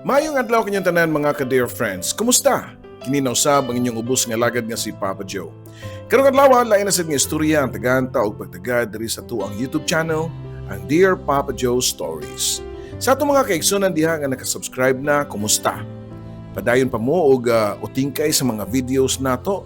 Maayong adlaw kanyang tanan, mga ka-dear friends. Kumusta? Kini na usab ang inyong ubos nga lagad nga si Papa Joe. Karong adlaw, lain na sad nga istorya ang tagaanta og pagtagad diri sa atuang YouTube channel, ang Dear Papa Joe Stories. Sa atong mga kaigsunan diha nga nakasubscribe na, kumusta? Padayon pa mo og utingkay sa mga videos nato?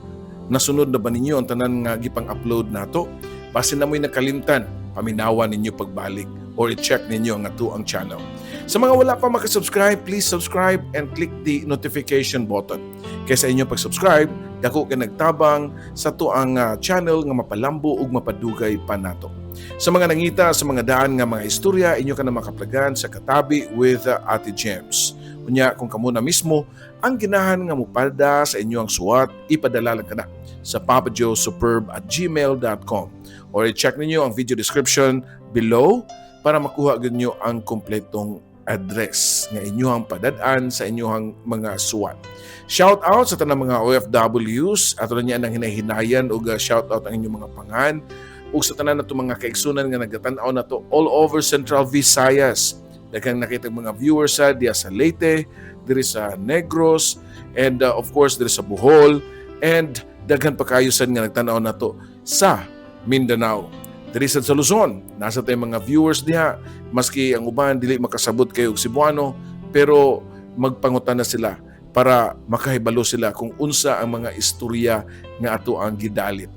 Nasunod na ba ninyo ang tanan nga gipang-upload nato? Basin na mo'y nakalimtan, paminawan ninyo pagbalik or i-check ninyo ang atuang channel. Sa mga wala pa makasubscribe, please subscribe and click the notification button. Kay sa inyong pag-subscribe, dako kay nagtabang sa atuang channel nga mapalambo ug mapadugay pa nato. Sa mga nangita sa mga daan nga mga istorya, inyo ka na makaplagan sa Katabi with Ate James. Unya, kung kamo na mismo ang ginahan nga mupada sa inyo ang suwat, ipadala lang kana sa papajoesuperb@gmail.com or i-check ninyo ang video description below para makuha gyud nyo ang kompletong address nga inyong padad-an sa inyong mga suwat. Shout out sa tanang mga OFWs, ato na niya ang hinahinayan og shout out ang inyong mga pangan ug sa tanan nato mga kaigsunan nga nagatan-aw nato all over Central Visayas. Daghang nakita mga viewers sa diya sa Leyte, diri sa Negros, and of course diri sa Bohol, and daghan pa kayo sad nga nagtan-aw nato sa Mindanao. Diri sad sa Luzon, nasa tay mga viewers diha, maski ang uban dili makasabot kayo og Cebuano, pero magpangutan na sila para makahibalo sila kung unsa ang mga istorya nga ato ang gidalit.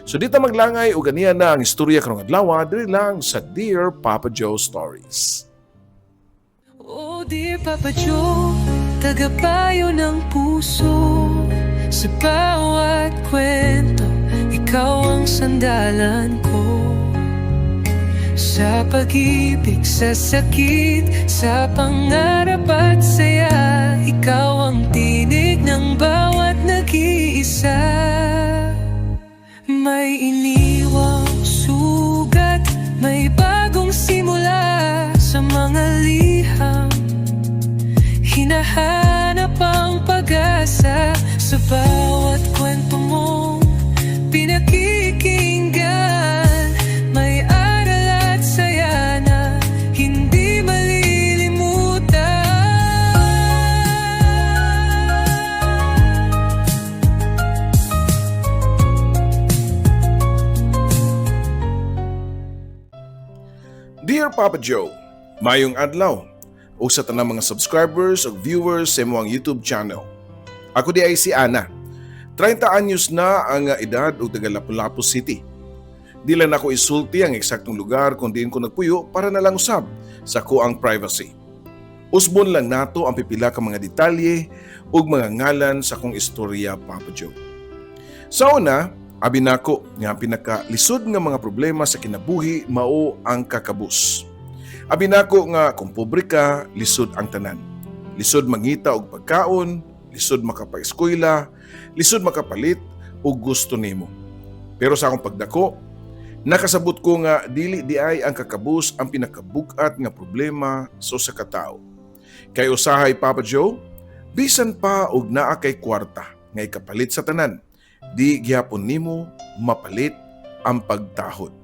So dito maglangay og ganiya na ang istorya karong adlaw diri lang sa Dear Papa Joe Stories. Oh dear Papa Joe, tagapayo ng puso. Sa bawat kwento, ikaw ang sandalan ko. Sa pag-ibig, sa sakit, sa pangarap at saya, ikaw ang tinig ng bawat nag-iisa. May iniwang sugat, may bagong simula. Sa mga liham, hinahanap ang pag-asa. Sa bawat kwento mong pinakikinggan, may aral at saya na hindi malilimutan. Dear Papa Joe, maayong adlaw ug sa tanang mga subscribers ug viewers sa imong YouTube channel. Ako di ay si Ana. 30 anyos na ang edad ug taga Lapu-Lapu City. Di lang nako isulti ang eksaktong lugar kung diin ko nagpuyo para na lang usab sa akoang privacy. Usbon lang nato ang pipila ka mga detalye ug mga ngalan sa akong istorya, Papa Joe. Sa una, abi nako nga ang pinakalisod nga mga problema sa kinabuhi mao ang kakabus. Abi nako nga kung pobre ka, lisod ang tanan. Lisod mangita og pagkaon, lisod makapa-eskwela, lisod makapalit og gusto nimo. Pero sa akong pagdako, nakasabot ko nga dili di ay ang kakabus ang pinakabugat nga problema sa usa ka tawo. Kay usahay, Papa Joe, bisan pa og naa kay kwarta nga ikapalit sa tanan, di gihapon nimo mapalit ang pagtahod.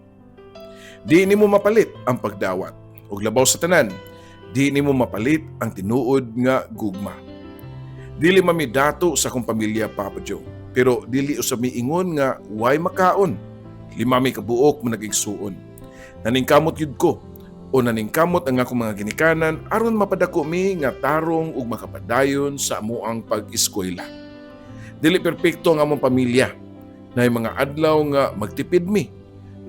Di nimo mapalit ang pagdawat. Ug labaw sa tanan, di nimo mapalit ang tinuod nga gugma. Dili man mi dato sa akong pamilya, Papa Joe, pero dili usab mi ingon nga way makaon. Lima mi kabuok mo nag-igsuon. Naningkamot yud ko o naningkamot ang akong mga ginikanan aron mapadako mi nga tarong ug makapadayon sa amoang pag-eskwela. Dili perpekto ang among pamilya. Naay mga adlaw nga magtipid mi.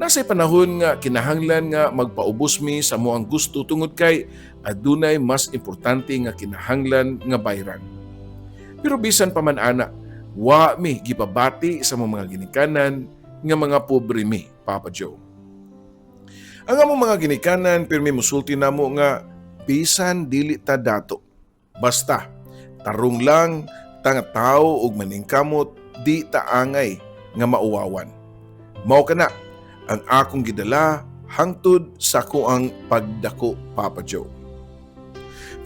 Nasa'y panahon nga kinahanglan nga magpaubos mi sa amoang gusto tungod kay adunay mas importante nga kinahanglan nga bayran. Pero bisan pa man ana, wa mi gipabati sa among mga ginikanan nga mga pobre mi, Papa Joe. Ang among mga ginikanan pirmi musulti namo nga bisan dili ta dato. Basta tarong lang ta nga tawo ug maningkamot, di ta angay nga mauwawan. Mao kana ang akong gidala hangtod sa akoang pagdako, Papa Joe.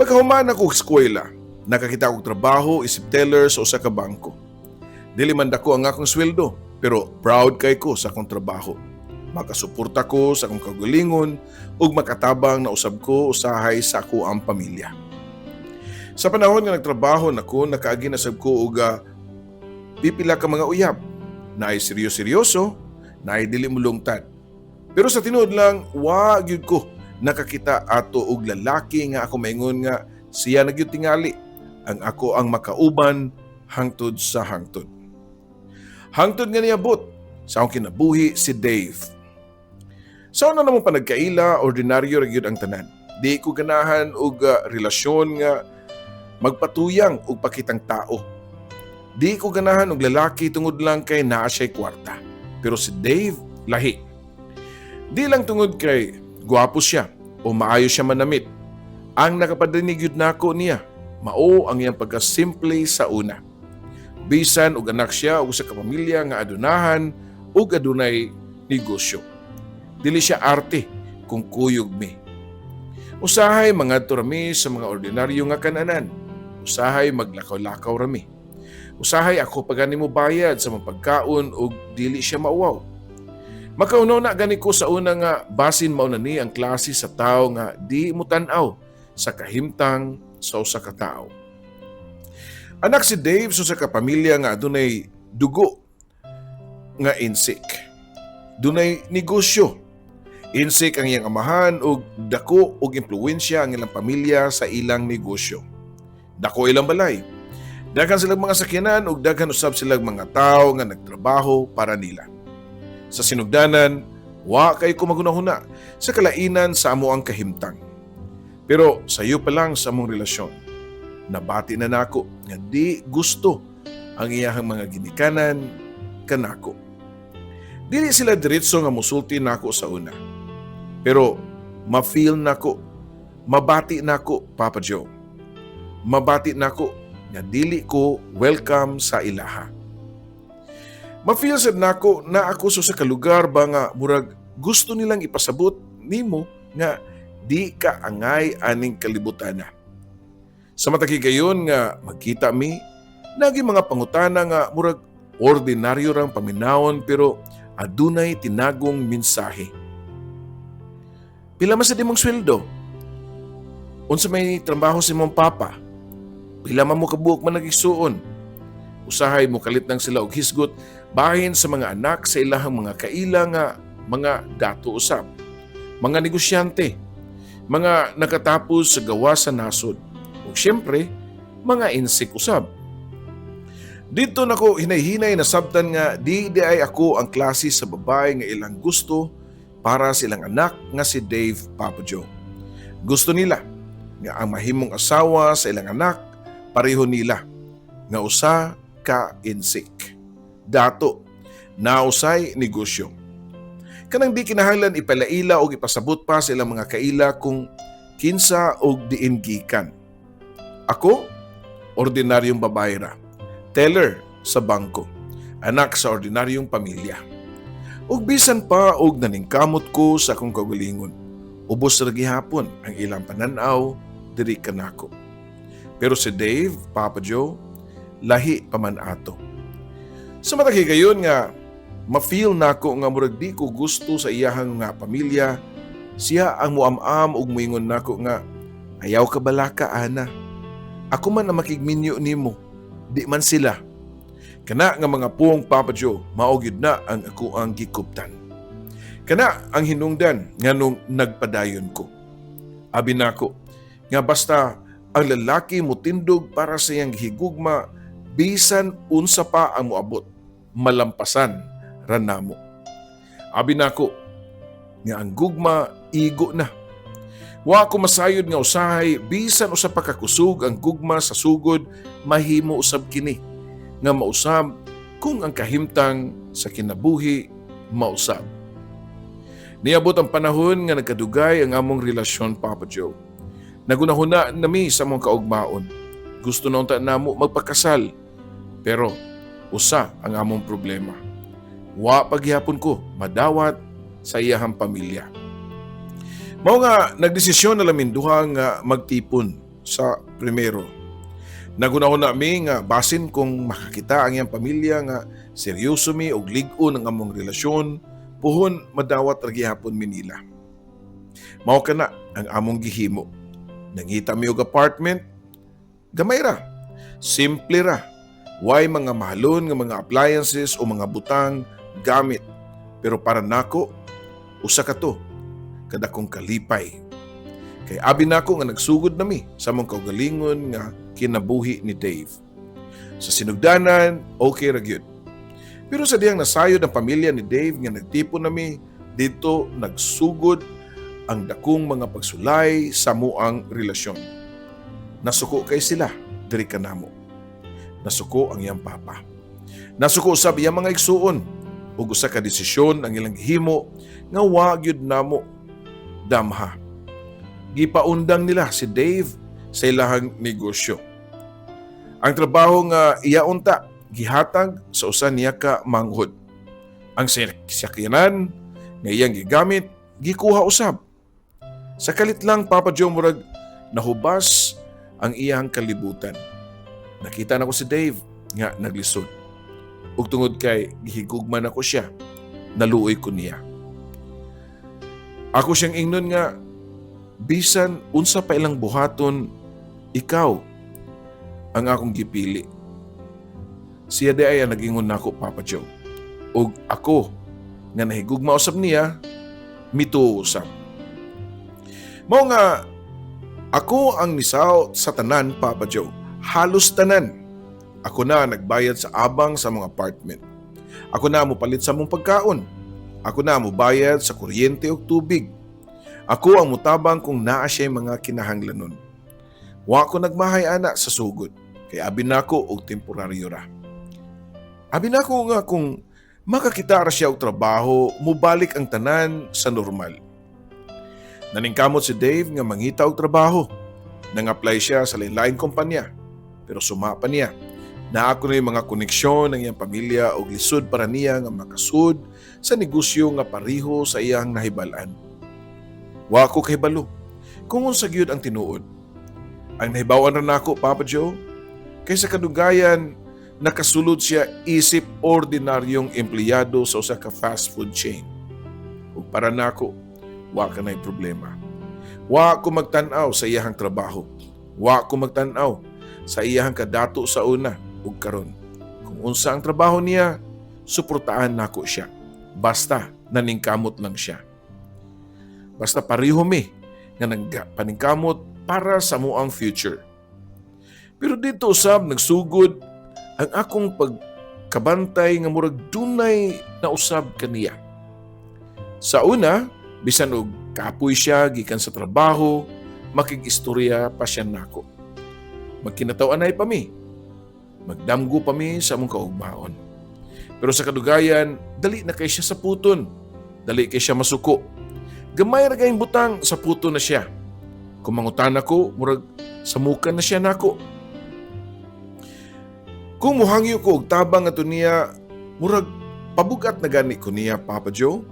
Pagkahuman ako eskwela, nakakita og trabaho isip teller sa usa ka bangko. Dili man dako ang akong sweldo, pero proud kay ko sa akong trabaho. Makasuporta ko sa akong kaugalingon ug makatabang na usab ko usahay sa akoang pamilya. Sa panahon nga nagtrabaho nako, nakaagi na sab ko og pipila ka mga uyab. Naay seryoso-seryoso, naay dili mulungtad. Pero sa tinuod lang, wa gyud ko nakakita ato og lalaki nga ako maingon nga siya na gyud tingali ang ako ang makauban hangtod sa hangtod. Hangtod nga niabot sa akong kinabuhi si Dave. Sa una namong panagkaila, ordinaryo ra gyud ang tanan. Di ko ganahan og relasyon nga magpatuyang og pakitang tao. Di ko ganahan og lalaki tungod lang kay naa siya'y kwarta. Pero si Dave, lahi. Di lang tungod kay gwapo siya o maayo siya manamit. Ang nakapadinig yun nako niya, mao ang iyang pagkasimple sa una. Bisan og anak siya og sa kapamilya nga adunahan ug adunay negosyo. Dili siya arte kung kuyog mi. Usahay mangadto rami sa mga ordinaryo nga kananan. Usahay maglakaw-lakaw rami. Usahay ako pa gani mo bayad sa mga pagkaon ug dili siya mauwaw. Makaunaw na gani ko sa una nga basin mao na ni ang klase sa tao nga di mo tan-aw sa kahimtang sa usa ka tawo. Anak si Dave sa usa ka pamilya nga adunay dugo nga insik. Dunay negosyo. Insik ang iyang amahan ug dako og impluwensya ang ilang pamilya sa ilang negosyo. Dako ilang balay. Daghan silang mga sakyanan ug daghan usab silang mga tao nga nagtrabaho para nila. Sa sinugdanan, wa kay ko magunahuna sa kalainan sa amo ang kahimtang. Pero sayo pa lang sa among relasyon, nabati na nako nga di gusto ang iyahang mga ginikanan kanako. Dili sila diretso nga musulti nako sa una. Pero ma-feel nako, mabati nako, Papa Joe. Mabati nako nga dili ko welcome sa ilaha. Ma-feel sad nako na ako sa kalugar ba nga murag gusto nilang ipasabot nimo nga di ka angay aning kalibutana. Sa matag higayon nga magkita mi, nagi mga pangutana nga murag ordinaryo rang paminawon pero adunay tinagong mensahe. "Pila man sad imong sweldo? Unsa may trabaho sa imong papa? Pila man mo kabuok man nag-igsuon?" Usahay mo kalit nang sila og hisgot bahin sa mga anak sa ilahang mga kaila nga mga dato usab, mga negosyante, mga nakatapos sa gawas sa nasod, ug siyempre, mga insik usab. Dito nako hinay-hinay nasabtan nga di diay ako ang klase sa babae nga ilang gusto para sa ilang anak nga si Dave, Papa Joe. Gusto nila nga ang mahimong asawa sa ilang anak pareho nila nga usa ka insik. Dato, nausay negosyo. Kanang di kinahanglan ipalaila o ipasabot pa sa ilang mga kaila kung kinsa og diin gikan. Ako, ordinaryong babae ra. Teller sa bangko. Anak sa ordinaryong pamilya. Ug bisan pa og naningkamot ko sa akong kaugalingon, ubos ra gihapon ang ilang pananaw diri kanako. Pero si Dave, Papa Joe, lahi pa man ato. Sa matag higayon nga ma-feel nako nga murag di ko gusto sa iyahang nga pamilya, siya ang muam-am ug muingon nako nga, "Ayaw ka balaka, Ana. Ako man ang makigminyo nimo, di man sila." Kana nga mga puong, Papa Joe, mao gyud na ang ako ang gikuptan. Kana ang hinungdan nganong nagpadayon ko. Abi nako nga basta ang lalaki mutindog para sa iyang gihigugma, bisan unsa pa ang moabot, malampasan ra namo. Abi nako nga ang gugma igo na. Wa ko masayod nga usahay bisan usa pa kakusog ang gugma sa sugod, mahimo usab kini nga mausab kung ang kahimtang sa kinabuhi mausab. Niabot ang panahon nga nagkadugay ang among relasyon, Papa Joe. Nagunahuna nami sa among kaugmaon. Gusto na unta namo magpakasal. Pero usa ang among problema. Wa paghihapon ko madawat sa iyahang pamilya. Mao nga nagdesisyon na laming duha nga magtipon sa primero. Nagunahuna mi nga basin kung makakita ang iyang pamilya nga seryoso mi og lig-on ang among relasyon, puhon madawat ra gihapon mi nila. Mao kana ang among gihimo. Nangita mi og apartment. Gamay ra. Simple ra. Way mga mahalon nga mga appliances o mga butang gamit. Pero para nako, usa ka to kadakong kalipay. Kay abi nako nga nagsugod nami sa among kaugalingon nga kinabuhi ni Dave. Sa sinugdanan, okay ra gyud. Pero sa dihang nasayod ang pamilya ni Dave nga nagtipon nami, didto nagsugod ang dakong mga pagsulay sa amoang relasyon. Nasuko kay sila diri kanamo. Nasuko ang iyang papa. Nasuko usab iyang mga igsuon ug usa ka desisyon ang ilang gihimo nga wa gyud namo damha. Gipaundang nila si Dave sa ilahang negosyo. Ang trabaho nga iya unta gihatag sa usa niya ka manghod. Ang sakyanan nga iyang gigamit gikuha usab. Sa kalit lang, Papa Joe, murag nahubas ang iyang kalibutan. Nakita nako si Dave nga naglisod. Ug tungod kay gihigugma nako siya, naluoy ko niya. Ako siyang ingnon nga bisan unsa pa ilang buhaton, ikaw ang akong gipili. Siya diay ang nagingon nako, Papa Joe. Ug ako nga nahigugma usab niya, mituo usab. Mao nga ako ang misaw sa tanan, Papa Joe. Halos tanan. Ako na nagbayad sa abang sa mga apartment. Ako na mopalit sa among pagkaon. Ako na mobayad sa kuryente ug tubig. Ako ang mutabang kung naa siya mga kinahanglanon. Wa ko nagmahay ana sa sugod, kay abi nako og temporaryo ra. Abi nako nga kung makakita ra siya og trabaho, mubalik ang tanan sa normal. Naningkamot si Dave nga mangita og trabaho. Nang-apply siya sa lain-laing kumpanya. Pero suma pa niya. Naa kunoy mga koneksyon ng iyang pamilya og lisod para niya nga makasud sa negosyo nga pareho sa iyang nahibal-an. Wa ko kahibalo kung unsa gyud ang tinuod. Ang nahibaw-an ra nako, Papa Joe, kay sa kadugayan nakasulod siya isip ordinaryong empleyado sa usa ka fast food chain. Ug para nako, wa kanay problema. Wa ko magtan-aw sa iyahang trabaho. Wa ko magtan-aw sa iyahang kadato sa una ug karon. Kung unsa ang trabaho niya, suportaan nako siya. Basta naningkamot lang siya. Basta pareho mi nga nagpaningkamot para sa amoang future. Pero didto usab nagsugod ang akong pagkabantay nga murag dunay nausab kaniya. Sa una, bisan og kapoy siya gikan sa trabaho, makig-istorya pa siya nako. Magkinataw-anay pa mi. Magdamgo pa mi sa among kaugmaon. Pero sa kadugayan, dali na kay siya saputon. Dali kay siya masuko. Gamay ra kayong butang, saputon na siya. Kung mangutana ko, murag samukan na siya nako. Kung muhangyo ko og tabang ato niya, murag pabugat na gani ko niya, Papa Joe.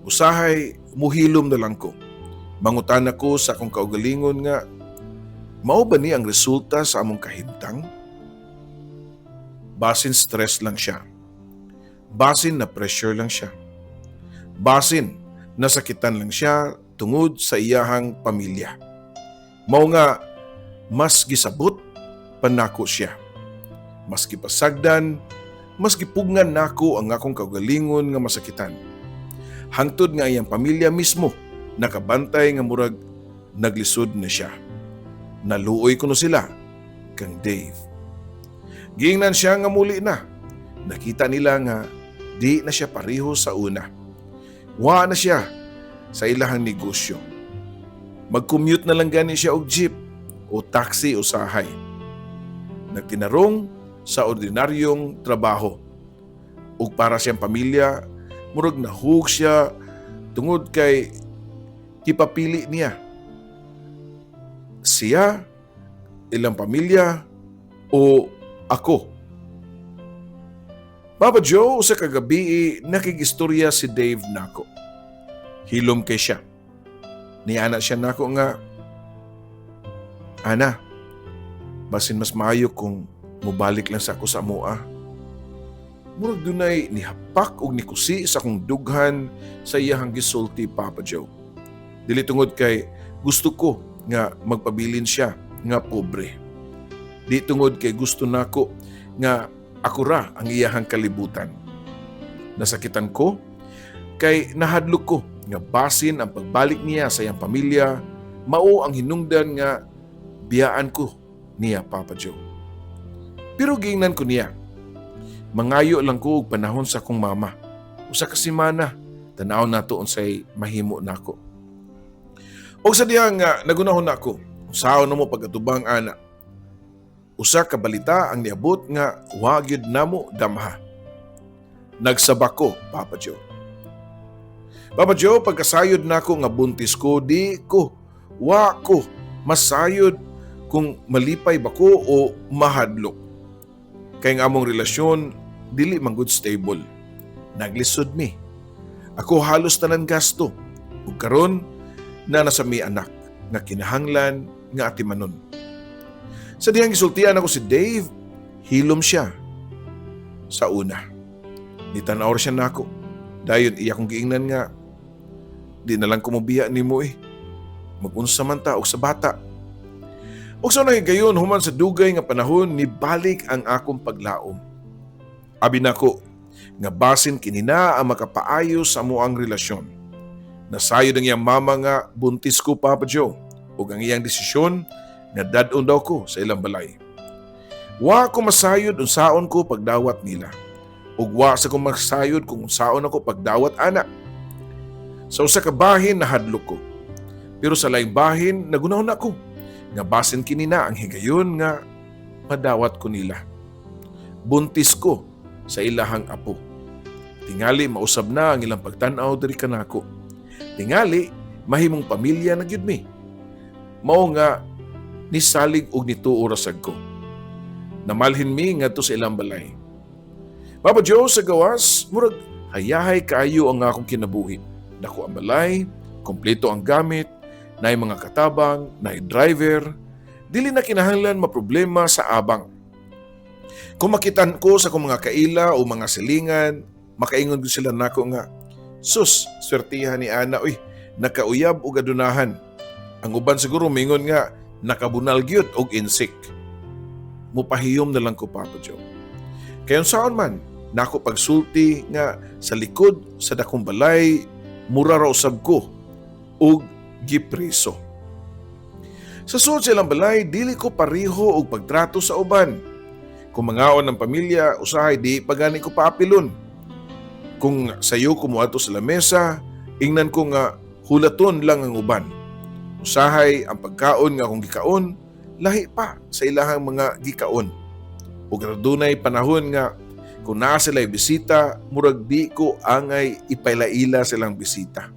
Usahay, muhilom na lang ko. Mangutana ko sa akong kaugalingon nga, mao ba ni ang resulta sa among kahimtang? Basin stress lang siya. Basin na pressure lang siya. Basin nasakitan lang siya tungod sa iyahang pamilya. Mao nga mas gisabot pa nako siya. Mas gipasagdan, mas gipugngan nako ang akong kaugalingon nga masakitan. Hangtod nga iyang pamilya mismo nakabantay nga murag naglisod na siya. Naluoy kuno sila kang Dave. Giingnan siya nga muli na. Nakita nila nga di na siya pareho sa una. Wa na siya sa ilahang negosyo. Mag-commute na lang gani siya og jeep o taxi usahay. Nagtinarong sa ordinaryong trabaho. Ug para siyang pamilya, murag nahug siya tungod kay gipapili niya. Siya, ilang pamilya, o ako. Papa Joe, sa kagabi, nakigistorya si Dave nako. Hilom kay siya. Niana siya nako nga, "Ana, basin mas maayo kung mubalik lang sa ako sa amoa." Murag dunay nihapak og nikusi sa akong dughan sa iyahang gisulti, Papa Joe. Dili tungod kay gusto ko nga magpabilin siya nga pobre. Di tungod kay gusto nako nga ako ra ang iyahang kalibutan. Nasakitan ko kay nahadlok ko nga basin ang pagbalik niya sa iyang pamilya mao ang hinungdan nga biyaan ko niya, Papa Joe. Pero giingnan ko niya, mangayo lang ko og panahon sa akong mama. 1 ka semana, tanaw nato unsay mahimo nako. Og sa diha nga nagunahon nako, unsaon namo pag-atubang ana? Usa ka balita ang niabot nga wa gyud namo damha. Nagsaba ko, Papa Joe. Papa Joe, pagkasayod nako nga buntis ko, di ko, wa ko, masayod kung malipay ba ko o mahadlok. Kay ang among relasyon, dili man gud stable. Naglisod mi. Ako halos tanan gasto. Ug karon na nasa mi anak nga kinahanglan nga atimanon. Sa dihang gisultian ako si Dave, hilom siya sa una. Nitanaw siya nako. Dayon iya kong giingnan nga, "Di na lang ko mobiya nimo eh. Mag-unsa man ta og sa bata." Og sa gayon, human sa dugay nga panahon, nibalik ang akong paglaom. Abi nako nga basin kini na ang makapaayo sa amoang relasyon. Nasayod ang iyang mama nga buntis ko, Papa Joe, ug ang iyang desisyon nga dad-on daw ko sa ilang balay. Wa ko masayod unsaon ko pagdawat nila. Ug wa sa ko masayod kung unsaon ako pagdawat ana. Sa usa ka bahin, nahadlok ko. Pero sa laing bahin, nagunahon ako nga basin kini na ang higayon nga madawat ko nila. Buntis ko sa ilahang apo. Tingali mausab na ang ilang pagtan-aw diri kanako. Tingali mahimong pamilya na gyud mi. Mao nga nisalig og nituo ra sad ko. Namalhin mi ngadto sa ilang balay. Papa Joe, sa gawas, murag hayahay kaayo ang akong kinabuhi. Dako ang balay, kompleto ang gamit, naay mga katabang, naay driver, dili na kinahanglan maproblema sa abang. Kung makitan ko sa akong mga kaila o mga silingan, makaingon gud sila nako nga, "Sus, swertihan ni Ana, uy, nakauyab og adunahan." Ang uban siguro mingon nga, nakabunal gyud og insik. Mupahiyom na lang ko, Papa Joe. Kay unsaon man, nako pagsulti nga sa likod sa dakong balay, mura ra usab ko og gipriso. Sa sulod sa ilang balay, dili ko pareho og pagtrato sa uban. Kung mangaon ng pamilya, usahay di pagani ko paapilon. Kung sayo ko moadto sa lamesa, ingnan ko nga hulaton lang ang uban. Usahay ang pagkaon nga akong gikaon, lahi pa sa ilahang mga gikaon. Ug adunay panahon nga kung naa sila'y bisita, murag di ko angay ipailaila silang bisita.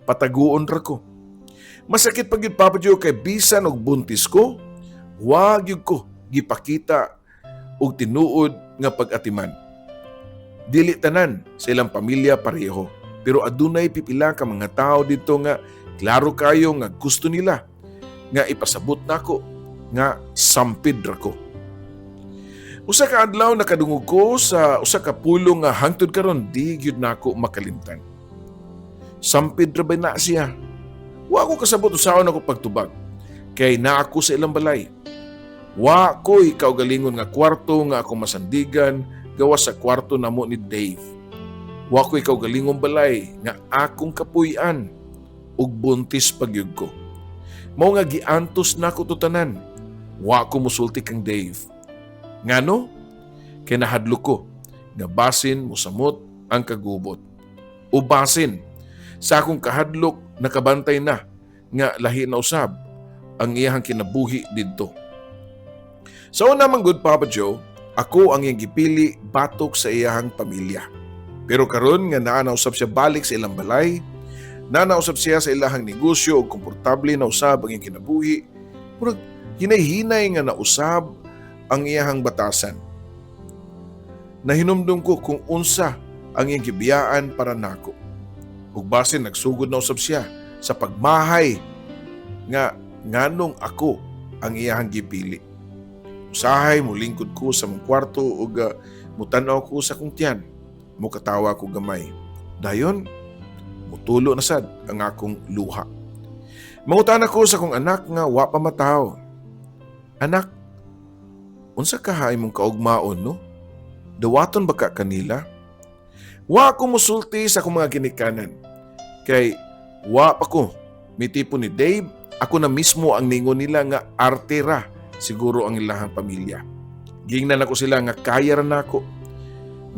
Pataguon ra ko. Masakit pa gyud, Papa Joe, kay bisan og buntis ko, wa gyud ko gipakita og tinuod nga pag-atiman. Dili tanan sa ilang pamilya pareho, pero adunay pipila ka mga tao dito nga klaro kayo nga gusto nila nga ipasabot nako nga sampid ra ko. Usa ka adlaw, nakadungog ko sa usa ka pulong nga hangtod karon di gyud nako makalimtan. "Sampid ra ba na siya?" Wa ko kasabot unsaon ako pagtubag kay naa ko sa ilang balay. Wa ko'y kaugalingon nga kwarto nga ako masandigan gawas sa kwarto namo ni Dave. Wa ko'y kaugalingong balay nga akong kapuy-an ug buntis pa gyud ko. Mao nga giantos nako to tanan. Wa ko musulti kang Dave. Ngano? Kay nahadlok ko nga basin mosamot ang kagubot. O basin sa akong kahadlok, nakabantay na nga lahi na usab ang iyahang kinabuhi didto. Sa una man gud, Papa Joe, ako ang iyang gipili batok sa iyahang pamilya. Pero karon nga naa na usab siya balik sa ilang balay, naa na usab siya sa ilahang negosyo ug komportable na usab ang iyang kinabuhi, murag hinay-hinay nga nausab ang iyahang batasan. Nahinumdum ko kung unsa ang iyang gibiyaan para nako. Ug basin nagsugod na usab siya sa pagmahay nga nganong ako ang iyahang gipili. Usahay mulingkod ko sa mong kwarto ug mutan-aw ko sa akong tiyan. Mukatawa ko gamay. Dayon, mutulo na sad ang akong luha. Mangutana ko sa akong anak nga wa pa mataw. "Anak, Unsa kaha imong kaugmaon, no? Dawaton ba ka kanila? Wa ko musulti sa akong mga ginikanan. Kay wa pa ko mitipon ni Dave, ako na mismo ang ningon nila nga arte ra siguro ang ilahang pamilya. Gingnan ako sila nga kaya ra nako.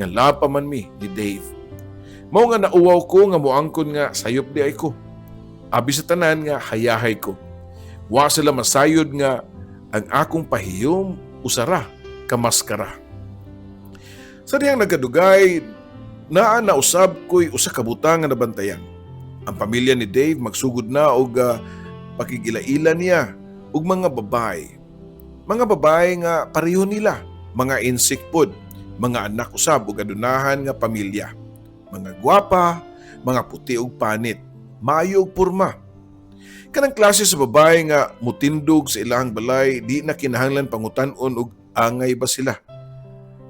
Nga love pa man mi ni Dave. Mao nga nauwaw ko nga moangkon nga sayop diay ko. Abi sa tanan nga hayahay ko. Wa sila masayod nga ang akong pahiyom usara ka maskara. Sa dihang nagkadugay, naa na usab ko'y usa ka butang nga nabantayan. Ang pamilya ni Dave magsugod na og pakigilaila niya og mga babae. Mga babae nga pareho nila, mga insik pod, mga anak usab og adunahan nga pamilya. Mga gwapa, mga puti og panit, maayo og porma. Kanang klase sa babae nga mutindog sa ilahang balay, di na kinahanglan pangutan-on og angay ba sila.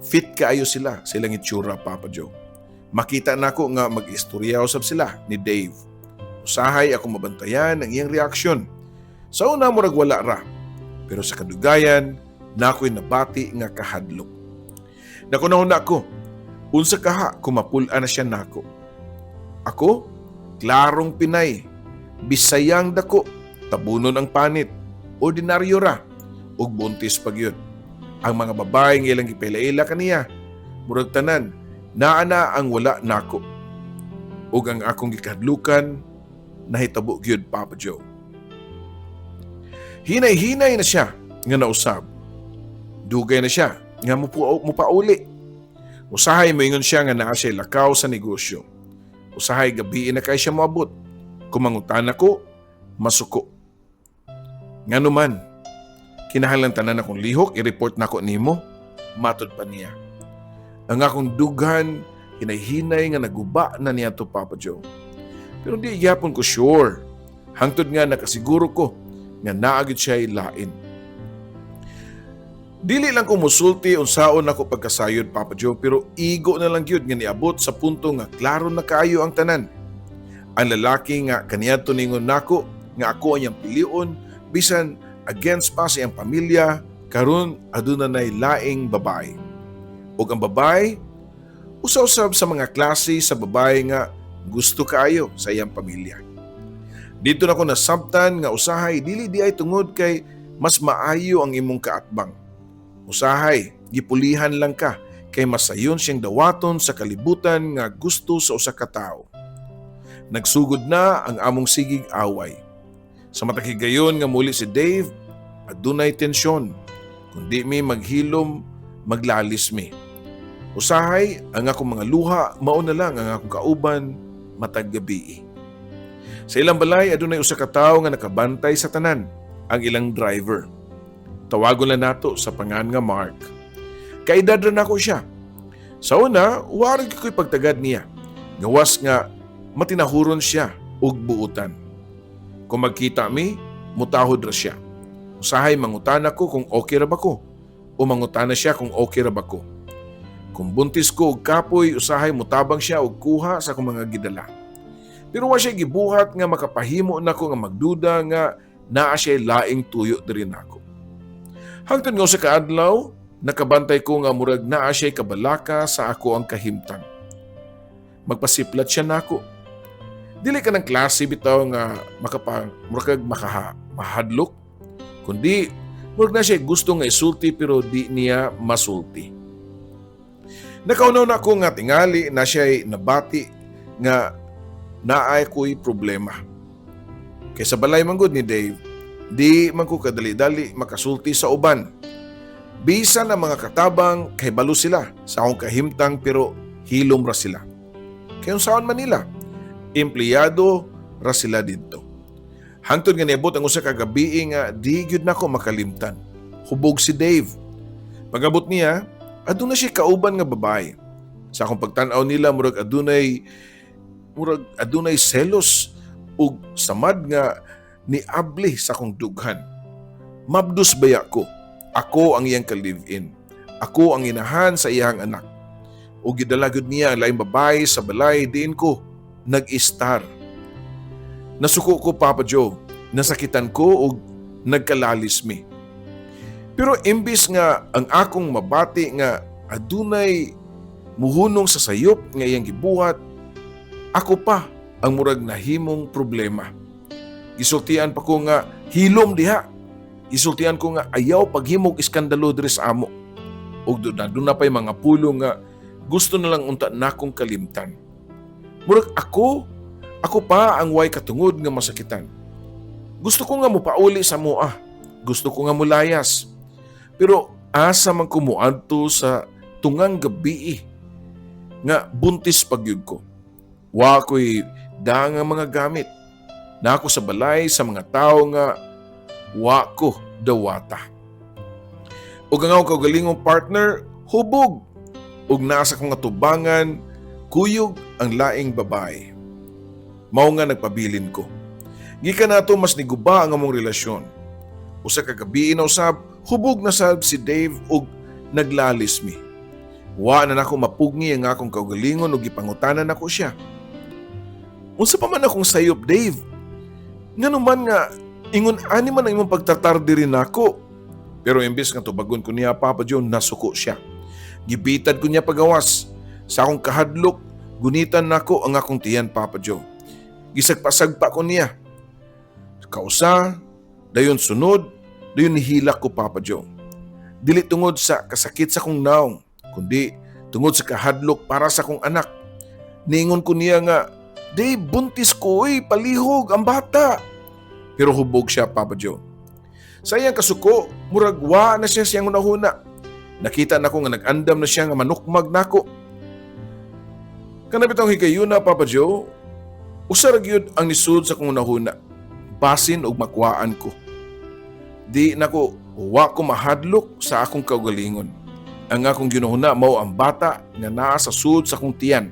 Fit kaayo sila sa ilang itsura, Papa Joe. Makita nako nga mag-istorya usab sila ni Dave. Usahay ako mabantayan ang iyang reaksyon. Sa una, murag wala ra. Pero sa kadugayan, nako'y nabati nga kahadlok. Naghunahuna ko, unsa kaha kung mapul-an na siya nako? Ako, klarong Pinay, Bisayang dako, tabunon ang panit, ordinaryo ra, ug buntis pa gyud. Ang mga babae nga ilang gipaila-ila kaniya, murag tanan, naa na ang wala nako. Ug ang akong gikahadlukan, nahitabo gyud, Papa Joe. Hinay-hinay na siya nga nausab. Dugay na siya nga mupauli. Usahay moingon siya nga naa siya lakaw sa negosyo. Usahay gabii na kay siya moabot. Kung mangutana ko, masuko. Ngano man, kinahanglan tanan akong lihok, i-report nako nimo, matod pa niya. Ang akong dughan, hinay-hinay nga naguba na niya to, Papa Joe. Pero di gyapon ko sure. Hangtod nga nakasiguro ko nga naa gyud siya lain. Dili lang ko musulti unsaon ako pagkasayod, Papa Joe, pero igo na lang gyud nga niabot sa punto nga klaro na kaayo ang tanan. Ang lalaki nga kaniadto ningon nako nga ako ang iyang pilion bisan against pa sa iyang pamilya, karon aduna nay laing babae. Ug ang babae, usa-usab sa mga klase sa babae nga gusto kaayo sa iyang pamilya. Didto na ko nasabtan nga usahay dili diay tungod kay mas maayo ang imong kaatbang. Usahay gipulihan lang ka kay masayon siyang dawaton sa kalibutan nga gusto sa usa ka tawo. Nagsugod na ang among sigig away. Sa matag higayon nga muli si Dave, adunay tensyon. Kung di mi maghilom, maglalis mi. Usahay, ang akong mga luha, mao na lang ang akong kauban matag gabi. Sa ilang balay, adunay usa ka tawo nga nakabantay sa tanan, ang ilang driver. Tawagon lang nato sa pangan nga Mark. Kaedad ra nako siya. Sa una, wa ra ko'y pagtagad niya. Gawas nga matinahuron siya ug buutan. Kung magkita mi, mutahod ra siya. Usahay mangutana ko kung okay ra ba ko o mangutana siya kung okay ra ba ko. Kung buntis ko og kapoy, usahay mutabang siya og kuha sa akong mga gidala. Pero wa siya gibuhat nga makapahimo nako nga magduda nga naa siya laing tuyo diri nako. Hangtod nga usa ka adlaw, nakabantay ko nga murag naa siya kabalaka sa ako ang kahimtang. Magpasiplat siya nako. Dili kanang klase bitaw nga murag makaha, mahadlok, kundi murag na siya gusto nga isulti pero di niya masulti. Nakaunaw na ko nga tingali na siya'y nabati nga naay ko'y problema. Kay sa balay man gud ni Dave, di man ko kadali-dali makasulti sa uban. Bisan ang mga katabang, kay balo sila sa akong kahimtang, pero hilom ra sila. Kay unsaon man nila, empleyado ra sila didto. Hangtod nga niabot ang usa ka gabii nga di gyud nako makalimtan. Hubog si Dave. Pag-abot niya, aduna siya kauban nga babae. Sa akong pagtan-aw nila, murag adunay selos ug samad nga niabli sa akong dughan. Mabdos baya ko. Ako ang iyang ka-live-in. Ako ang inahan sa iyang anak. Ug gidala gyud niya ang laing babae sa balay diin ko nag-istar. Nasuko ko, Papa Joe. Nasakitan ko ug nagkalalis mi. Pero imbis nga ang akong mabati nga adunay muhunong sa sayop nga iyang gibuhat, ako pa ang murag nahimong problema. Gisultian pa ko nga hilom diha. Gisultian ko nga ayaw paghimog iskandalo diri sa amo. Ug doon na pa'y mga pulong nga gusto na lang unta nakong kalimtan. Murag ako pa ang way katungod nga masakitan. Gusto ko nga mopauli sa amoa. Gusto ko nga mulayas. Pero asa man ko moadto sa tungang gabi nga buntis pa gyud ko? Wa ko'y dala nga mga gamit. Naa ko sa balay sa mga tao nga wa ko dawata. Ug ang akong kaugalingong partner, hubog. Ug naa sa akong atubangan, kuyog ang laing babae. Mao nga nagpabilin ko. Gikan nato, mas niguba ang among relasyon. Usa ka gabi na usab, hubog na sab si Dave ug naglalis mi. Wa na nako mapugngi ang akong kaugalingon ug gipangutanan nako siya. "Unsa pa man akong sayop, Dave? Ngano man nga ingon ani man ang imong pagtratar diri nako?" Pero imbes nga tubagon ko niya, Papa Joe, nasuko siya. Gibitad ko niya pagawas. Sa akong kahadlok, gunitan nako ang akong tiyan, Papa Joe. Gisagpa-sagpa ko niya. Kausa, dayon sunod, dayon nihilak ko, Papa Joe. Dili tungod sa kasakit sa akong naong, kundi tungod sa kahadlok para sa akong anak. Niingon ko niya nga, "Dave, buntis ko, oy, palihog ang bata." Pero hubog siya, Papa Joe. Sa iyang kasuko, murag wa na siya siyang hunahuna. Nakita nako nga nag-andam na siya nga manukmag nako. Kana bitong higayuna, Papa Joe, usa ra gyud ang nisud sa akong hunahuna. Basin og makuhaan ko. Di nako wa ko mahadlok sa akong kaugalingon. Ang akong ginahuna mao ang bata nga naa sa sud sa akong tiyan.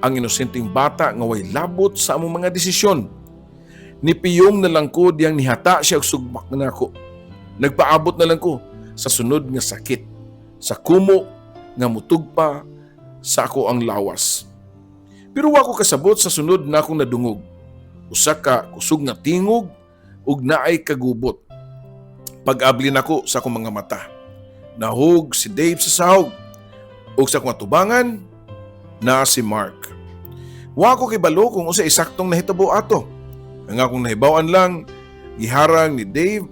Ang inosenteng bata nga way labot sa among mga desisyon. Nipiyong na lang ko diyang nihata siya og sugmak nako. Nagpaabot na lang ko sa sunod nga sakit, sa kumo nga mutugpa sa akoang lawas. Pero wa ko kasabot sa sunod na akong nadungog. Usa ka kusog nga tingog ug naay kagubot. Pag-abli nako sa akong mga mata, nahug si Dave sa sahog ug sa akong atubangan na si Mark. Wa ko kibalo kung unsa eksaktong nahitabo ato. Ang akong nahibaw-an lang, giharang ni Dave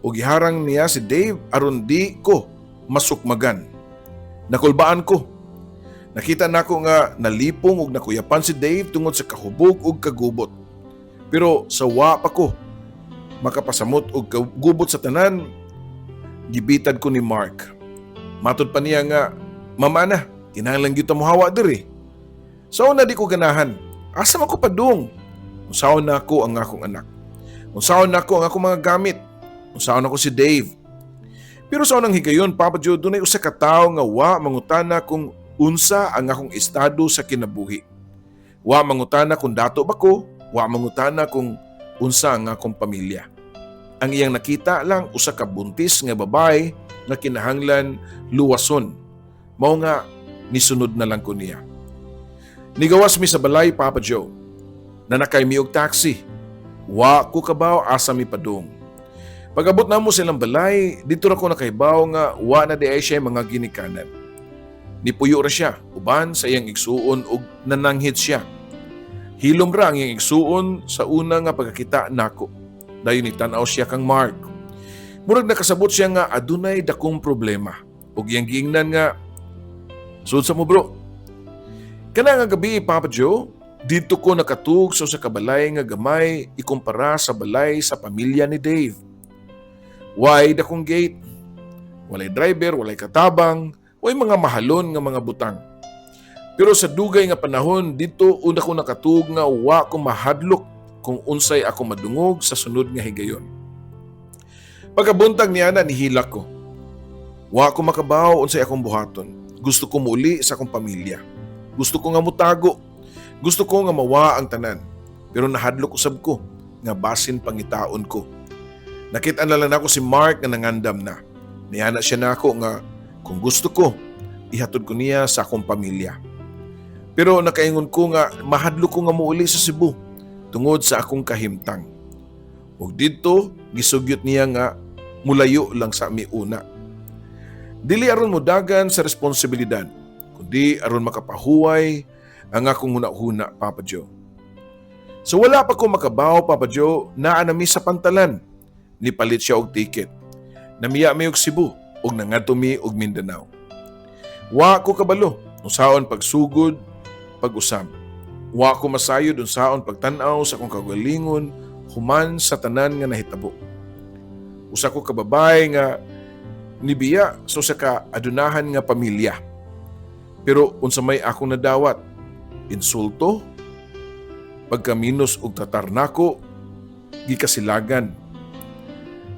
o giharang niya si Dave aron di ko masukmagan. Nakulbaan ko. Nakita nako nga nalipong ug nakuyapan si Dave tungod sa kahubog ug kagubot. Pero sa wa pa ko makapasamot og kagubot sa tanan, gibitad ko ni Mark. Matod pa niya nga, "Mama na, kinahanglan gyud ta mohawa diri." Sa una, di ko ganahan. Asa man ko padung? Unsaon nako ang akong anak? Unsaon nako ang akong mga gamit? Unsaon nako si Dave? Pero sa unang higayon, Papa Joe, dunay usa ka tawo nga wa mangutana kung unsa ang akong estado sa kinabuhi. Wa mangutana kung dato ba ko, wa mangutana kung unsa ang akong pamilya. Ang iyang nakita lang, usa ka buntis nga babae nga kinahanglan luwason. Mao nga nisunod na lang ko niya. Nigawas mi sa balay, Papa Joe. Nanakay mi og taxi. Wa ko kabaw asa mi padung. Pag-abot namo sa ilang balay, didto ra ko nakahibaw nga wa na diay siya mga ginikanan. Nipuyo ra siya uban sa iyang igsuon ug nananghid siya. Hilom ra ang iyang igsuon sa una nga pagkakita nako. Dayon nitanaw siya kang Mark. Murag nakasabot siya nga adunay dakong problema. Ug iyang giingnan nga, "Sud sa mo, bro." Kana nga gabi, Papa Joe, didto ko nakatug sa usa ka balay nga gamay ikumpara sa balay sa pamilya ni Dave. Way dakong gate, walay driver, walay katabang, way mga mahalon nga mga butang. Pero sa dugay nga panahon, didto una ko nakatug nga wa ko mahadlok kung unsay ako madungog sa sunod nga higayon. Pagkabuntag niya na, nihilak ko. Wa ko makabaw unsay akong buhaton. Gusto ko muuli sa akong pamilya. Gusto ko nga mutago. Gusto ko nga mawa ang tanan. Pero nahadlok usab ko nga basin pangitaon ko. Nakita na lang nako si Mark nga nangandam na. Niana siya nako nga kung gusto ko, ihatod ko niya sa akong pamilya. Pero nakaingon ko nga mahadlok ko nga muuli sa Cebu tungod sa akong kahimtang. Ug didto gisugyot niya nga Mulayo lang sa mi una. Dili aron modagan sa responsibilidad, kundi aron makapahuway ang akong huna-huna, Papa Joe. So wala pa ko makabaw, Papa Joe, naa na mi sa pantalan. Nipalit siya og ticket. Namiya mi og Cebu ug nangadto mi og Mindanao. Wa ko kabalo unsaon pagsugod, pag-usab. Wa ko masayod unsaon pagtan-aw sa akong kaugalingon human sa tanan nga nahitabo. Usa ko ka babae nga nibiya sa usa ka adunahan nga pamilya. Pero unsa may akong nadawat? Insulto, pagkaminos og tratar nako, gikasilagan,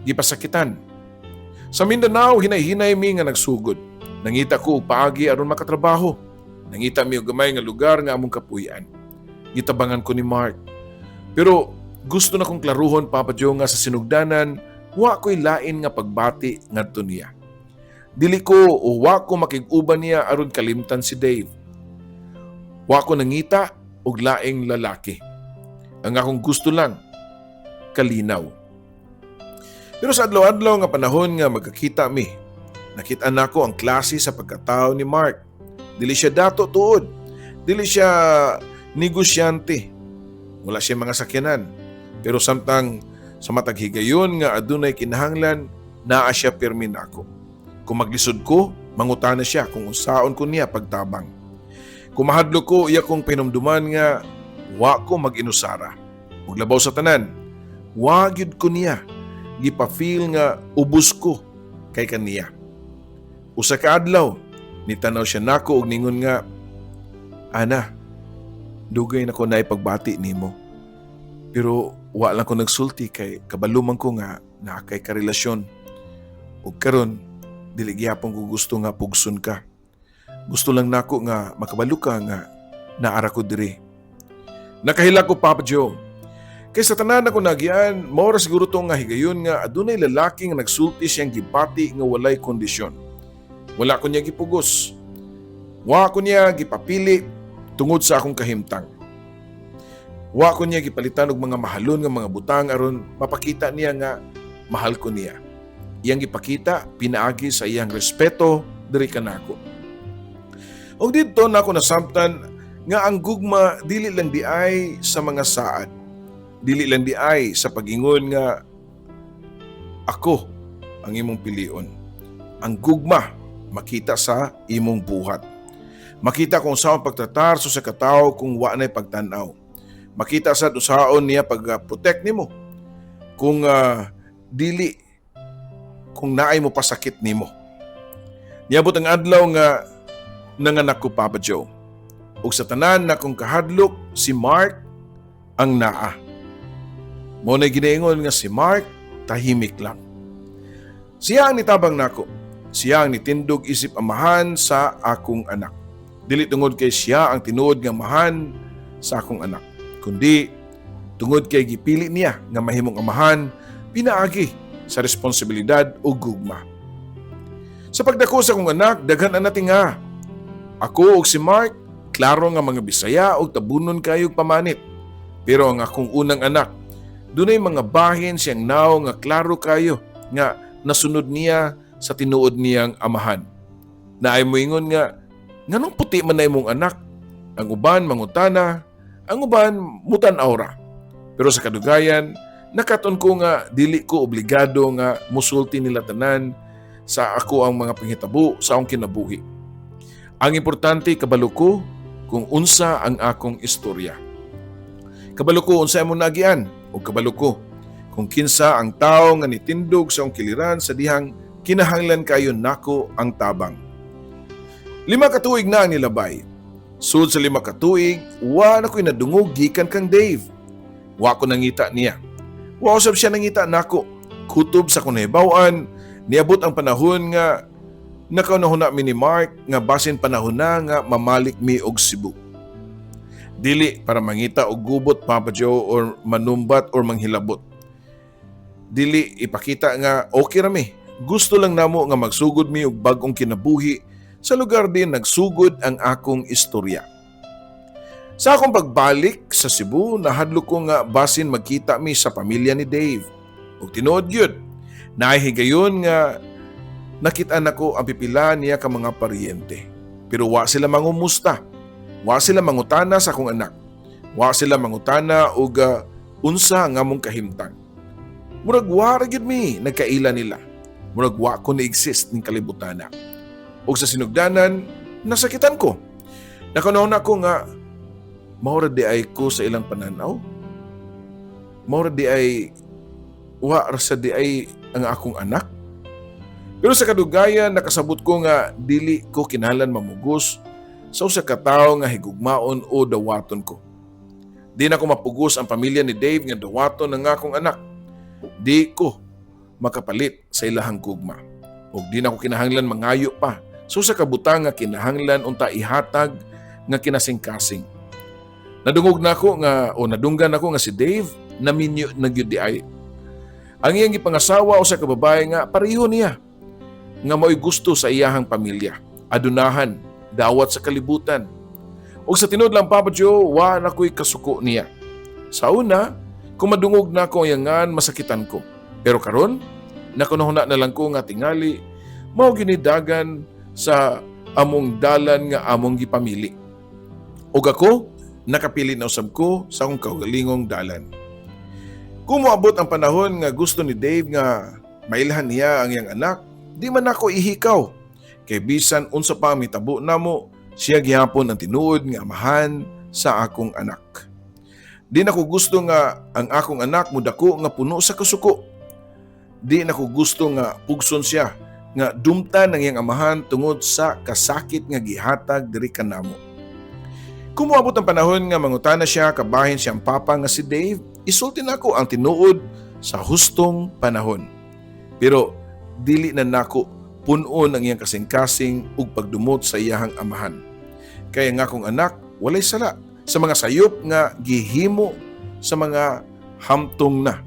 gipasakitan. Sa Mindanao, hinay-hinay mi nga nagsugod. Nangita ko og paagi aron makatrabaho. Nangita mi og gamay nga lugar nga among kapuy-an. Gitabangan ko ni Mark. Pero gusto na kong klaruhon, Papa Joe, nga sa sinugdanan, wa ko'y lain nga pagbati ngadto niya. Dili ko o wa ko makig-uban niya aron kalimtan si Dave. Wa ko nangita og laing lalaki. Ang akong gusto lang, kalinaw. Pero sa adlaw-adlaw nga panahon nga magkakita mi, nakita nako ang klase sa pagkatao ni Mark. Dili siya dato tuod. Dili siya negosyante. Wala siya mga sakyanan. Pero samtang sa matag higayon nga adunay kinahanglan, naa siya pirmi nako. Kung maglisod ko, mangutana siya kung unsaon ko niya pagtabang. Kung mahadlok ko, iya kong pinumduman nga wa ko mag-inusara. Ug labaw sa tanan, wa gyud ko niya gipa-feel nga ubos ko kay kaniya. Usa ka adlaw, nitanaw siya nako og ningon nga, "Ana, dugay na ko naay pagbati nimo. Pero wa lang ko nagsulti kay kabalo man ko nga naa kay karelasyon. Ug karon dili gihapon ko gusto nga pugson ka. Gusto lang nako nga makabalo ka nga naara ko diri." Nakahilak ko, Papa Joe. Kay sa tanan ako nagyan, mao ra siguro to nga higayon nga adunay lalaki nga nagsulti siyang gibati nga walay kondisyon. Wala ko niya gipugos. Wa ko niya gipapili tungod sa akong kahimtang. Wa ko niya gipalitan og mga mahalon nga mga butang aron mapakita niya nga mahal ko niya. Iyang gipakita pinaagi sa iyang respeto diri kanako. Og didto nako nasabtan nga ang gugma dili lang diay sa mga saad. Dili lang diay sa pag-ingon nga ako ang imong pilion. Ang gugma makita sa imong buhat. Makita kung unsaon pagtratar sa katawo kung wa na'y pagtan-aw. Makita sa unsaon niya pag-protect nimo. Kung dili kung naay mo pasakit nimo. Niabot ang adlaw nga nanganak ko, Papa Joe. Ug sa tanan na kong kahadlok, si Mark ang naa. Mao na ginaingon nga si Mark tahimik lang. Siya ang nitabang nako. Siya ang nitindog isip amahan sa akong anak. Dili tungod kay siya ang tinuod nga amahan sa akong anak, kundi tungod kay gipili niya nga mahimong amahan pinaagi sa responsibilidad ug gugma. Sa pagdako sa akong anak, daghan ang natinga. Ako ug si Mark, klaro nga mga Bisaya ug tabunon kayog pamanit. Pero ang akong unang anak, dunay mga bahin siyang nawong nga klaro kayo nga nasunod niya sa tinuod niyang amahan. Naay moingon nga, "Nganong puti man na imong anak?" Ang uban mangutana, ang uban mutan-aw ra. Pero sa kadugayan, nakat-on ko nga dili ko obligado nga musulti nila tanan sa ako ang mga panghitabo sa akong kinabuhi. Ang importante, kabalo ko kung unsa ang akong istorya. Kabalo ko unsa among naagian ug kabalo ko kung kinsa ang tao nga nitindog sa akong kiliran sa dihang kinahanglan kayo nako ang tabang. 5 ka tuig na ang nilabay. Sud sa 5 ka tuig, wa na ko'y nadungog gikan kang Dave. Wa ko nangita niya. Wa usab siya nangita nako. Kutob sa akong nahibaw-an, niabot ang panahon nga nakaunahuna mi ni Mark nga basin panahon na nga mamalik mi og Cebu. Dili para mangita og gubot, Papa Joe, or manumbat or manghilabot. Dili ipakita nga okay ra mi. Gusto lang namo nga magsugod mi og bag-ong kinabuhi sa lugar din nagsugod ang akong istorya. Sa akong pagbalik sa Cebu, nahadlok ko nga basin magkita mi sa pamilya ni Dave. Ug tinuod gyud, Naay higayon nga nakita nako ang pipila niya ka mga paryente. Pero wa sila mangumusta. Wa sila mangutana sa akong anak. Wa sila mangutana og unsa nga among kahimtang. Murag wa ra gyud mi nagkaila nila. Murag wa ko ni-exist ning kalibutana. Ug sa sinugdanan, nasakitan ko. Nakanahon ako nga mao ra diay ko sa ilang pananaw. Mao ra diay, wa ra sa diay ang akong anak. Pero sa kadugayan, nakasabot ko nga dili ko kinahanglan mamugos sa usa ka tawo nga higugmaon o dawaton ko. Di na ko mapugos ang pamilya ni Dave nga dawaton ang akong anak. Di ko makapalit sa ilahang gugma. Ug di na ko kinahanglan mangayo pa sa usa ka butang nga kinahanglan unta ihatag nga kinasingkasing. Nadungog na ako nga o nadunggan ako nga si Dave naminyo na gyud diay. Ang iyang gipangasawa usa ka babae nga pareho niya nga mao'y gusto sa iyahang pamilya. Adunahan, dawat sa kalibutan. Ug sa tinuod lang, Papa Joe, wa na ko'y kasuko niya. Sa una, kung madungog na ko ang iyangan, masakitan ko. Pero karon, nakunahuna na lang ko nga tingali, mao ginidagan sa among dalan nga among gipamili. Ug ako, nakapili na usab ko sa akong kaugalingong dalan. Kung moabot ang panahon nga gusto ni Dave nga mailhan niya ang iyang anak, di man ako ihikaw. Kay bisan unsa pa ang mitabo namo, siya gihapon ang tinuod nga amahan sa akong anak. Di nako gusto nga ang akong anak mudako nga puno sa kasuko. Di nako gusto nga pugson siya nga dumtan ang iyang amahan tungod sa kasakit nga gihatag diri kanamo. Kung moabot ang panahon nga mangutana siya kabahin siyang papa nga si Dave, isulti nako ang tinuod sa hustong panahon. Pero dili na nako pun-on ang iyang kasing-kasing ug pagdumot sa iyahang amahan. Kaya nga akong anak walay sala sa mga sayop nga gihimo sa mga hamtong na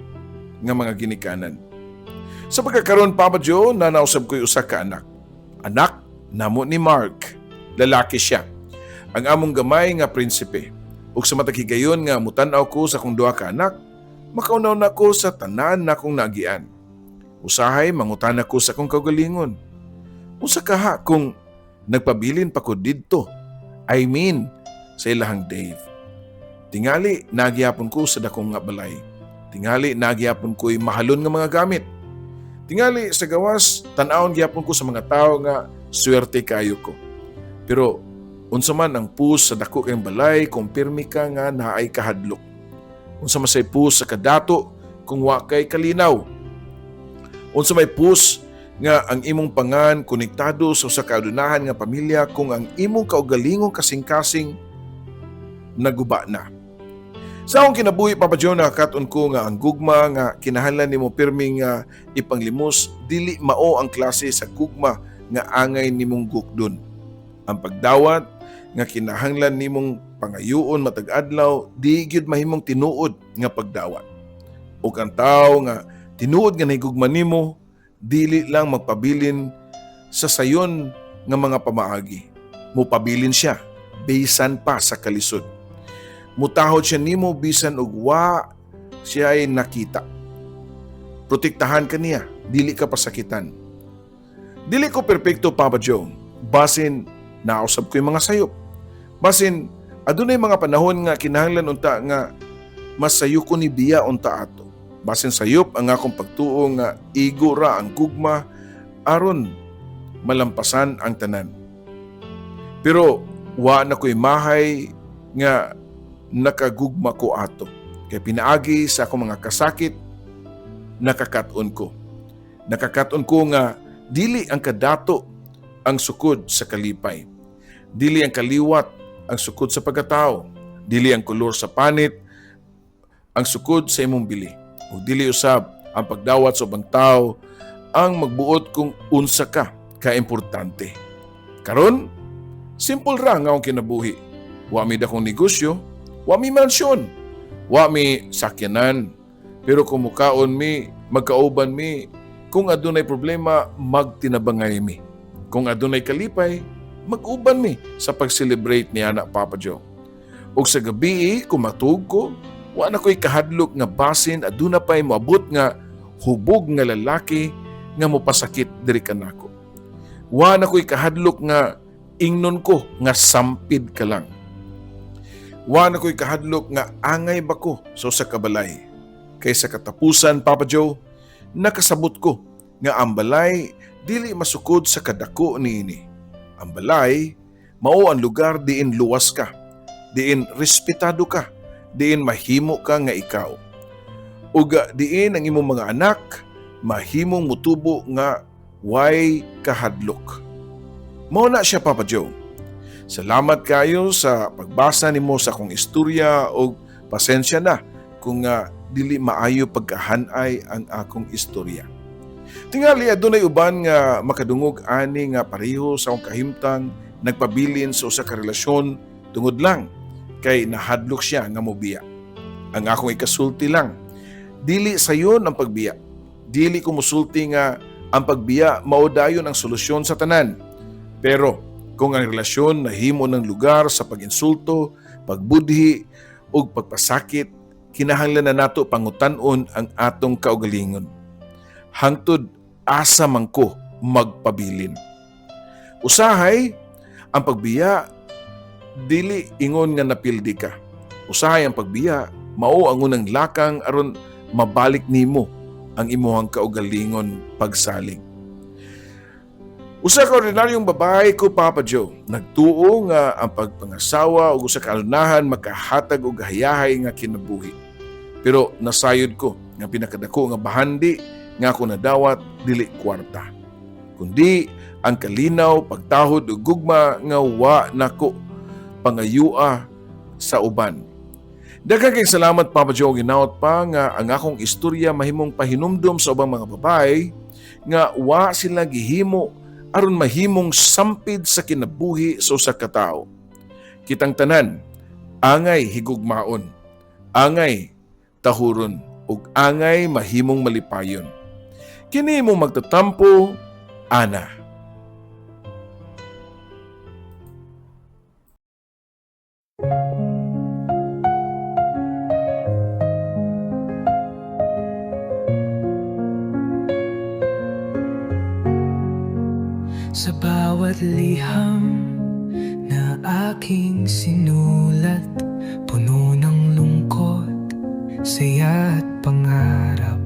nga mga ginikanan. Sa pagkakaroon, Papa Joe, naa na usab ko'y usa ka anak. Anak namo ni Mark. Lalaki siya. Ang among gamay nga prinsipe. Ug sa matag higayon nga mutan-aw ko sa akong duha ka anak, makaunaw na ko sa tanan na akong naagian. Usahay mangutana ko sa akong kaugalingon. Unsa kaha kung nagpabilin pa ko didto? I mean, sa ilahang Dave. Tingali, naa gihapon ko sa dakong nga balay. Tingali, naa gihapon ko'y mahalon nga mga gamit. Tingali, sa gawas, tan-awon gihapon ko sa mga tao nga swerte kayo ko. Pero, unsa man ang pulos sa dako kayong balay kung pirmi ka nga naay kahadlok? Unsa man say pulos sa kadato kung wa kay kalinaw? Unsa may pulos nga ang imong pangan konektado sa usa ka adunahan nga pamilya kung ang imong kaugalingong kasing-kasing naguba na? Sa akong kinabuhi, Papa Joe, nakakat-on ko nga ang gugma nga kinahanglan nimo pirmi nga ipanglimos dili mao ang klase sa gugma nga angay nimong gukdon. Ang pagdawat nga kinahanglan nimong pangayuon matag adlaw di gyud mahimong tinuod nga pagdawat. Ug ang tawo nga tinuod nga nahigugma nimo dili lang magpabilin sa sayon nga mga pamaagi. Mupabilin siya bisan pa sa kalisod. Mutahod siya nimo bisan og wa siya ay nakita. Protektahan ka niya, dili ka pasakitan. Dili ko perpekto, Papa Joe. Basin nausab ko yung mga sayop. Basin adunay mga panahon nga kinahanglan unta nga mas sayo ko ni biya unta ato. Basin sayop ang akong pagtuo nga igo ra ang gugma aron malampasan ang tanan. Pero wa na ko'y mahay nga nakagugma ko ato. Kay pinaagi sa akong mga kasakit, nakakat-on ko. Nakakat-on ko nga dili ang kadato ang sukod sa kalipay. Dili ang kaliwat ang sukod sa pagkatao. Dili ang kolor sa panit ang sukod sa imong bili. O dili usab ang pagdawat sa ubang tao ang magbuot kung unsa ka kaimportante. Karon, simple ra nga akong kinabuhi. Wa mi dakong negosyo, wa mi mansyon, wa mi sakyanan. Pero kung mukaon mi, magkauban mi, kung adunay problema, magtinabangay mi. Kung adunay kalipay, mag-uban mi sa pag-celebrate niya na, Papa Joe. Ug sa gabi, kung matug ko, wa na ko'y kahadlok nga basin aduna pa'y moabot nga hubog nga lalaki nga mopasakit diri kanako. Wa na ko'y kahadlok nga ingnon ko nga sampid ka lang. Wa na ko'y kahadlok nga angay ba ko sa usa ka balay. Kay sa katapusan, Papa Joe, nakasabot ko nga ang balay dili masukod sa kadako niini. Ang balay mao ang lugar diin luwas ka, diin respetado ka, diin mahimo ka nga ikaw. Ug diin ang imong mga anak mahimong mutubo nga way kahadlok. Mao na siya, Papa Joe. Salamat kayo sa pagbasa nimo sa akong istorya og pasensya na kung nga dili maayo pagkahanay ang akong istorya. Tingali adunay uban nga makadungog ani nga pareho sa akong kahimtang, nagpabilin sa usa ka relasyon tungod lang kay nahadlok siya nga mobiya. Ang akong ikasulti lang, dili sayon ang pagbiya. Dili ko musulti nga ang pagbiya mao dayon ang solusyon sa tanan. Pero kung ang relasyon nahimo ng lugar sa pag-insulto, pagbudhi ug pagpasakit, kinahanglan na nato pangutan-on ang atong kaugalingon. Hangtod asa man ko magpabilin. Usahay, ang pagbiya dili ingon nga napildi ka. Usahay, ang pagbiya mao ang unang lakang aron mabalik nimo ang imuhang kaugalingon pagsalig. Usa ka ordinaryong babae ko, Papa Joe. Nagtuo nga ang pagpangasawa ug usa ka alunahan makahatag og hayahay nga kinabuhi. Pero nasayod ko nga pinakadako nga bahandi nga ako nadawat dili kwarta, kundi ang kalinaw, pagtahod ug gugma nga wa nako pangayua sa uban. Daghang kay salamat, Papa Joe. Ginaot pa nga ang akong istorya mahimong pahinumdom sa ubang mga babae nga wa sila gihimo aron mahimong sampid sa kinabuhi sa usa ka tawo. Kitang tanan angay higugmaon, angay tahuron ug angay mahimong malipayon. Kini imong magtatampo, Ana. Sa bawat liham na aking sinulat, puno ng lungkot, saya at pangarap.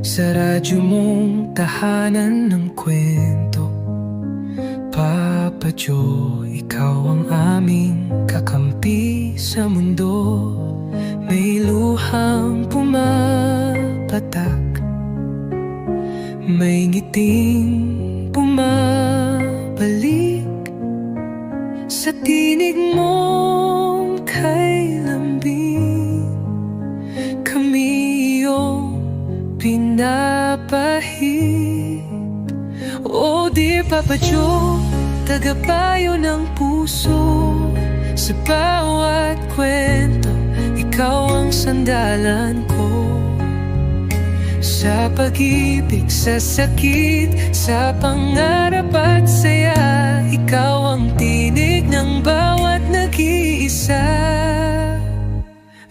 Sa radyo mong tahanan ng kwento, Papa Joe, ikaw ang aming kakampi sa mundo. May luhang pumapatak, may ngiting bumabalik. Sa tinig mong kay lambing, kami iyong pinapahid. Oh dear Papa Joe, tagapayo ng puso. Sa bawat kwento, ikaw ang sandalan ko. Sa pag-ibig, sa sakit, sa pangarap at saya, ikaw ang tinig ng bawat nag-iisa.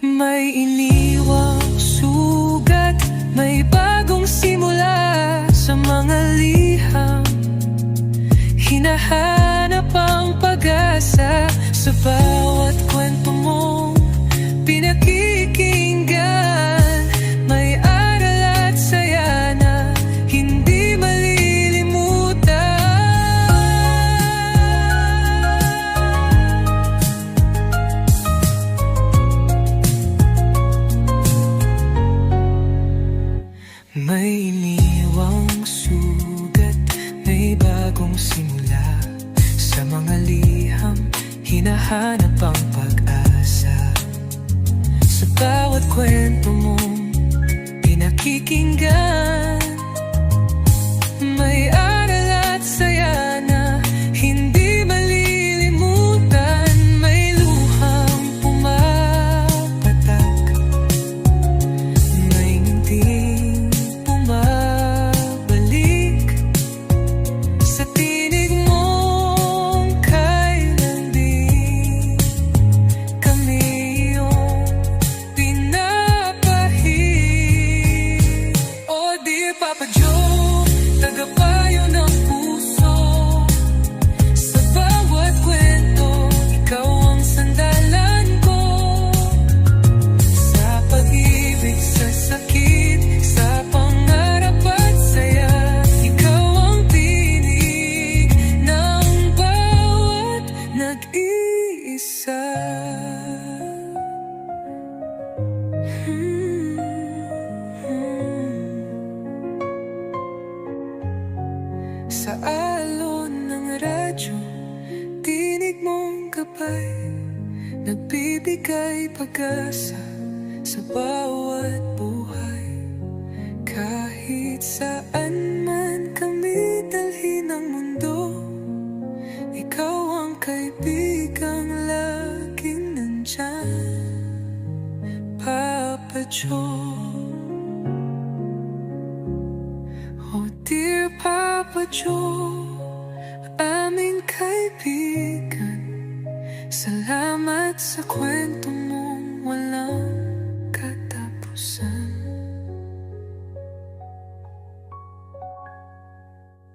May iniwang sugat, may bagong simula. Sa mga liham, hinahanap ang pag-asa. Sa bawat kwento mong pinakikinggan, may aral at saya na hindi malilimutan. May iniwang sugat, may bagong simula. Sa mga liham, hinahanap ang pag-asa. Sa bawat kwento mong pinakikinggan, may aral at saya na hindi malilimutan. May luhang pumapatak, may ngiting bumabalik. Sa tinig mong kay lambing, kami iyong pinapahid. Sa alon ng radyo, tinig mong gabay, nagbibigay pag-asa sa bawat buhay. Kahit saan man kami dalhin ng mundo, ikaw ang kaibigang laging nandyan, Papa Joe. Oh dear Papa Joe, aming kaibigan, salamat sa kwento mong walang katapusan.